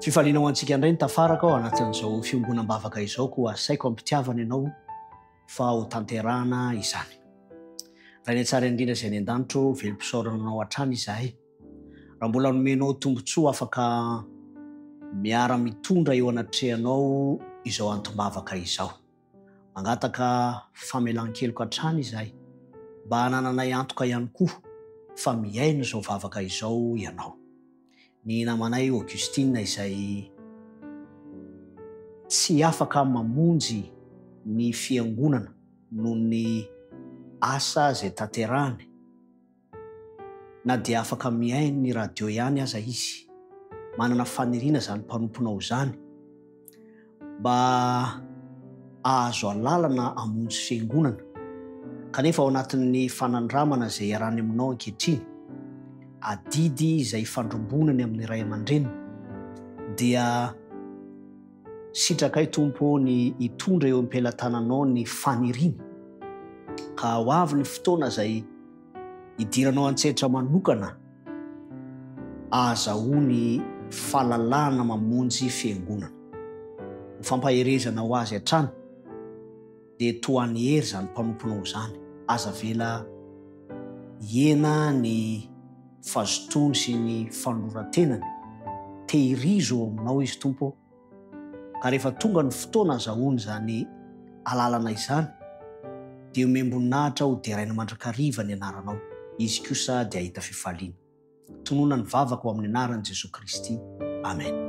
Fifaliana ho antsika indray ny tafaraka ao anatin'izao fiombonam-bavaka izao koa asaiko am-pitiavana ianao fa ho tanterahana izany. Rainay tsara indrindra izay any an-danitra ô, velom-pisaorana anao hatrany izahay. Raha mbola nomenao tombontsoa afaka miara-mitondra eo anatrehanao izao antom-bavaka izao. Mangataka famelan-keloka hatrany izahay mba hanananay antoka ihany koa fa mihaino izao vavaka izao Ianao. Ny namanay Augustine izay tsy afaka mamonjy ny fiangonana noho ny asa izay tanterahany, Na dia afaka mihaino ny radio ihany aza izy, manana faniriana izany mpanomponao izany mba hahazo alalana hamonjy fiangonana, kanefa ao anatin'ny fanandramana izay iarahany aminao ankehitriny, adidy izay ifandrombonany amin'ny ray aman-dreniny, dia sitrakay Tompo ô ny hitondra eo am-pelatananao ny faniriany, ka ho avy ny fotoana izay Idiranao an-tsehatra manokana ahazahoany fahalalahana mamonjy fiangonana. Ho fampaherezana ho azy hatrany dia tohano hery izany mpanomponao izany. Aza avela hihena ny fazotoany sy ny fanoloran-tenany. Tehirizo ao aminao izy Tompo ô. Ka rehefa tonga ny fotoana azahoany izany alalana izany, dia omem-boninahitra ho deraina mandrakariva ny anaranao, izy kosa dia hahita fifaliana. Tonona ny vavaka ho amin'ny anaran'i Jesoa Kristy. Amen.